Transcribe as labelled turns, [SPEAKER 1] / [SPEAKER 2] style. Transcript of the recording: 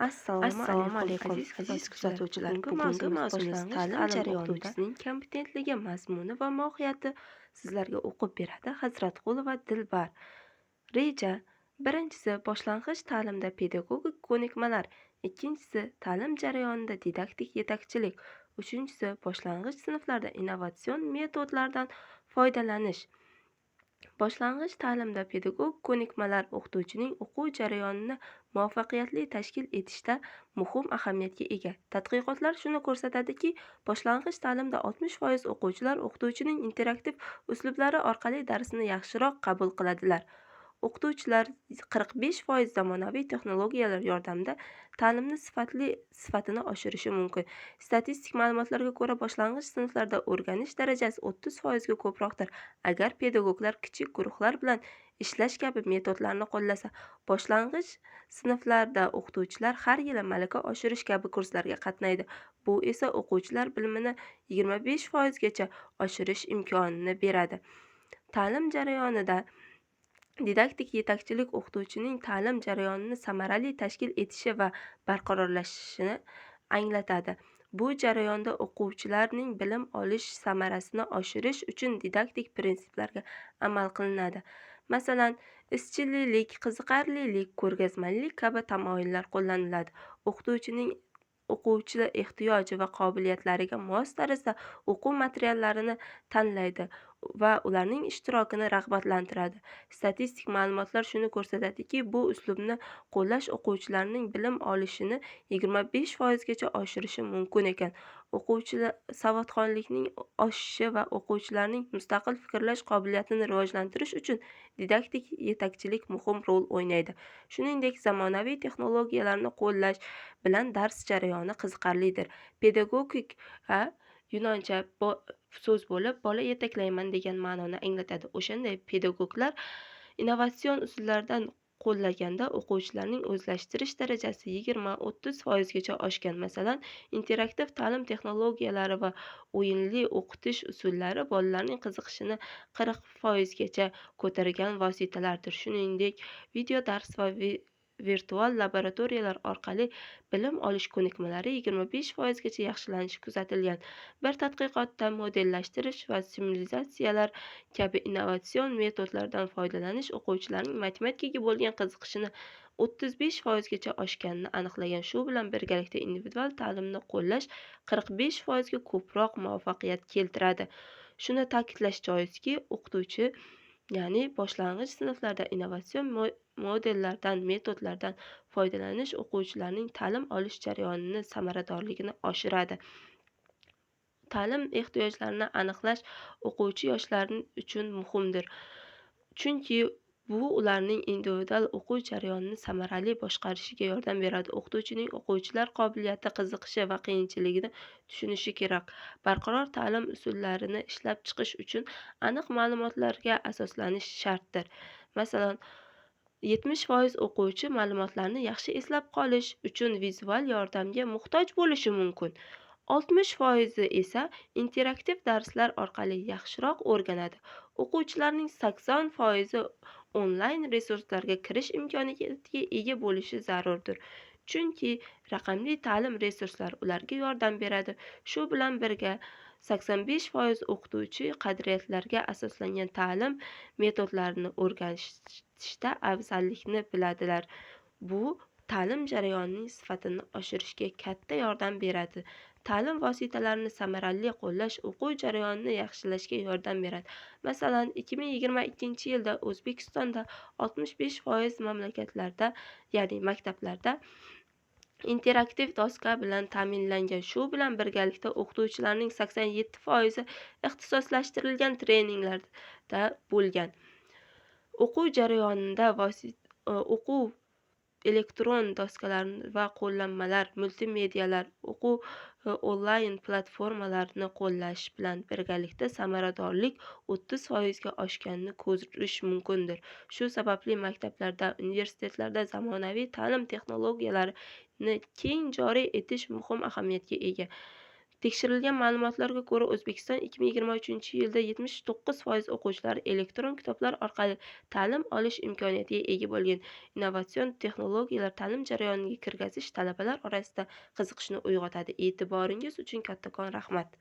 [SPEAKER 1] Assalomu
[SPEAKER 2] Assalomu
[SPEAKER 1] alaykum,
[SPEAKER 2] alaykum,
[SPEAKER 1] aziz
[SPEAKER 2] aziz
[SPEAKER 1] kuzatuvchilar.
[SPEAKER 2] kuzatuvchilar.
[SPEAKER 1] Bugungi
[SPEAKER 2] Bugungi
[SPEAKER 1] mavzumiz
[SPEAKER 2] mavzumiz
[SPEAKER 1] boshlang'ich
[SPEAKER 2] ta'lim
[SPEAKER 1] ta'lim
[SPEAKER 2] jarayonida
[SPEAKER 1] o'qituvchisining kompetentligi mazmuni va mohiyati. Sizlarga o'qib beradi Hazratqulova Dilbar. Reja: birinchisi, boshlang'ich ta'limda pedagogik ko'nikmalar; ikkinchisi, ta'lim jarayonida didaktik yetakchilik; uchinchisi, boshlang'ich sinflarda innovatsion metodlardan foydalanish. Boshlang'ich ta'limda pedagogik ko'nikmalar o'qituvchining o'quv jarayonini muvaffaqiyatli tashkil etishda muhim ahamiyatga ega. Tadqiqotlar shuni ko'rsatadiki, boshlang'ich ta'limda 60% o'quvchilar o'qituvchining interaktiv uslublari orqali darsni yaxshiroq qabul qiladilar. O'qituvchilar 45% zamonaviy texnologiyalar yordamida ta'limni sifatini oshirishi mumkin. Statistik ma'lumotlarga ko'ra, boshlang'ich sinflarda o'rganish darajasi 30% ga ko'proqdir, agar pedagoglar kichik guruhlar bilan ishlash kabi metodlarni qo'llasa. Boshlang'ich sinflarda o'qituvchilar har yili malaka oshirish kabi kurslarga qatnaydi. Bu esa o'quvchilar bilimini 25% gacha oshirish imkonini beradi. Ta'lim jarayonida didaktik yetakchilik o'qituvchining ta'lim jarayonini samarali tashkil etishi va barqarorlashishini anglatadi. Bu jarayonda o'quvchilarning bilim olish samarasini oshirish uchun didaktik prinsiplarga amal qilinadi. Masalan, izchillik, qiziqarlilik, ko'rgazmalilik kabi tamoyillar qo'llaniladi. O'qituvchining o'quvchi ehtiyoji va qobiliyatlariga mos tarzda o'quv materiallarini tanlaydi va ularning ishtirokini rag'batlantiradi. Statistik ma'lumotlar shuni ko'rsatadiki, bu uslubni qo'llash o'quvchilarning bilim olishini 25% gacha oshirishi mumkin ekan. O'quvchilar savodxonlikning oshishi va o'quvchilarning mustaqil fikrlash qobiliyatini rivojlantirish uchun didaktik yetakchilik muhim rol o'ynaydi. Shuningdek, zamonaviy texnologiyalarni qo'llash bilan dars jarayoni qiziqarlidir. Pedagogika yunoncha so'z bo'lib, bola yetaklayman degan ma'noni anglatadi. O'shanday pedagoglar innovatsion usullardan qo'llaganda o'quvchilarning o'zlashtirish darajasi 20-30% gacha oshgan. Masalan, interaktiv ta'lim texnologiyalari va o'yinli o'qitish usullari bolalarning qiziqishini 40% gacha ko'targan vositalardir. Shuningdek, video dars va virtual laboratoriyalar orqali bilim olish ko'nikmalari 25% gacha yaxshilanishi kuzatilgan. Bir tadqiqotda modellashtirish va simulyatsiyalar kabi innovatsion metodlardan foydalanish o'quvchilarning matematikaga bo'lgan qiziqishini 35% gacha oshganini aniqlagan. Shu bilan birgalikda individual ta'limni qo'llash 45% ga ko'proq muvaffaqiyat keltiradi. Shuni ta'kidlash joizki, o'qituvchi, ya'ni boshlang'ich sinflarda innovatsion modellardan, metodlardan foydalanish o'quvchilarning ta'lim olish jarayonini samaradorligini oshiradi. Ta'lim ehtiyojlarini aniqlash o'quvchi yoshlar uchun muhimdir. Chunki bu ularning individual o'quv jarayonini samarali boshqarishiga yordam beradi. O'qituvchining o'quvchilar qobiliyati, qiziqishi va qiyinchiligini tushunishi kerak. Barqaror ta'lim usullarini ishlab chiqish uchun aniq ma'lumotlarga asoslanish shartdir. Masalan, 70% o'quvchi ma'lumotlarni yaxshi eslab qolish uchun vizual yordamga muhtoj bo'lishi mumkin. 60% esa interaktiv darslar orqali yaxshiroq o'rganadi. O'quvchilarning 80% onlayn resurslarga kirish imkoniyatiga ega bo'lishi zarurdir. Chunki raqamli ta'lim resurslari ularga yordam beradi. Shu bilan birga 85% o'qituvchi qadriyatlarga asoslangan ta'lim metodlarini o'rganishda afzallikni biladilar. Bu ta'lim jarayonining sifatini oshirishga katta yordam beradi. Ta'lim vositalarini samarali qo'llash o'quv jarayonini yaxshilashga yordam beradi. Masalan, 2022-yilda O'zbekistonda 65% mamlakatlarda, ya'ni maktablarda interaktiv doska bilan ta'minlangan. Shu bilan birgalikda o'qituvchilarning 87% ixtisoslashtirilgan treninglarda bo'lgan. O'quv jarayonida o'quv elektron doskalar va qo'llanmalar, multimedialar, o'quv onlayn platformalarni qo'llash bilan birgalikda samaradorlik 30% ga oshganini ko'rish mumkindir. Shu sababli maktablarda, universitetlarda zamonaviy ta'lim texnologiyalarini keng joriy etish muhim ahamiyatga ega. Tekshirilgan ma'lumotlarga ko'ra, O'zbekiston 2023-yilda 79% o'quvchilar elektron kitoblar orqali ta'lim olish imkoniyatiga ega bo'lgan. Innovatsion texnologiyalar ta'lim jarayoniga kirgazish talabalar orasida qiziqishni uyg'otadi. E'tiboringiz uchun kattakon rahmat.